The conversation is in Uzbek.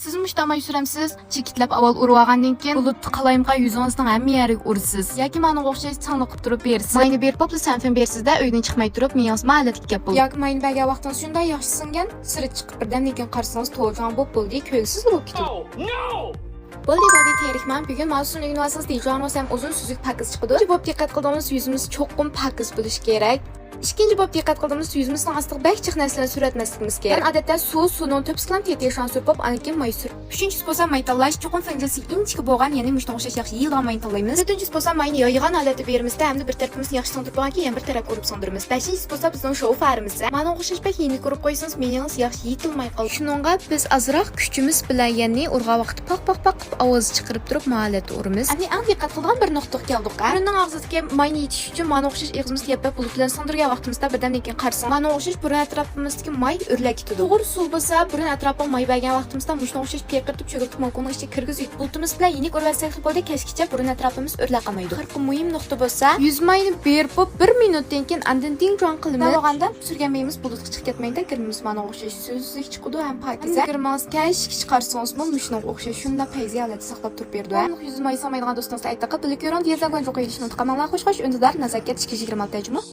Siz mushtamay suramsiz, chekitlab avval urib olgandan keyin bulutni qalaymqa yuzingizning hamma yeriga ursiz. Yoki mana o'xshash changli qilib turib bersiz. Mayni berib popli sanfin bersizda uydan chiqmay turib miyangiz ma'latga gap bo'ldi. Yoki mayni bergan vaqtingiz shunday yaxshi singan, siri chiqib birdamdan keyin qarasangiz to'ljon bo'lib bo'ldi, ko'lsiz bo'lib ketdi. Oh, no! Bo'ldi bo'ldi terikman. Bugun mavzusini o'rganib deydigan bo'lsam uzun suzuk pakiz chiqadi. Bo'p diqqat qildingiz, yuzimiz cho'qqim pakiz bo'lishi kerak. Ikkinchi bo'p diqqat qildingiz, yuzimizning ostiga bak chiq narsalarni suratmasligimiz kerak. Ben odatda suv, suvning to'pisi bilan tetishgan surpib, anikin may sur. Uchinchisi bo'lsa may tanlash, cho'qim finjasi inchika bo'lgan, ya'ni mushtan o'xshash yaxshi yeyilgan may tanlaymiz. To'rtinchisi bo'lsa mayni yoygan holatda berimizda hamda bir tarafimizni yaxshi singdirib bo'lgan keyin bir tarafga urib sindiramiz. Beshinchisi bo'lsa bizning shoufarimiz. Mana o'xshash bak yenik urib qo'ysangiz, miyangiz yaxshi yetilmay qoladi. Shuningga biz ozroq kuchimiz bilan, ya'ni urgan vaqtda paq paq paq qilib ovoz chiqarib turib maholatda uramiz. Endi eng diqqat qiladigan bir nuqtaga keldik. Burunning og'zidagi mayni yetish uchun mana o'xshash og'zimizni yapib bulut bilan sindirgan vaqtimizda birdamdan keyin qarasak, mana o'xshash burun atrofimizdagi may o'rlab ketadi. To'g'ri usul bo'lsa, burun atrofiga may bergan vaqtimizda mushni o'xshash peqirtib cho'girtib malkonni ichiga kirgizib, bulutimiz bilan yenik urvasak bo'ldi, kechgacha burun atrofimiz o'rlab qolmaydi. Qirqi muhim nuqta bo'lsa, yuz mayni berib bir minutdan keyin andin ding qilamiz. Bo'lganda surgan mayimiz bulutga chiqib ketmaydi, kirimiz mana o'xshash suzlik chiqadi ham pokiza. Kirimiz kashk chiqarsangiz, mushni o'xshash shunda payzi holatda saqlab turib berdi. Yuz may solmaydigan do'stingiz aytdi, bilib ko'ring, degan jo'q unutib qolmanglar. Xush xush, undidar nazokat 226 juma.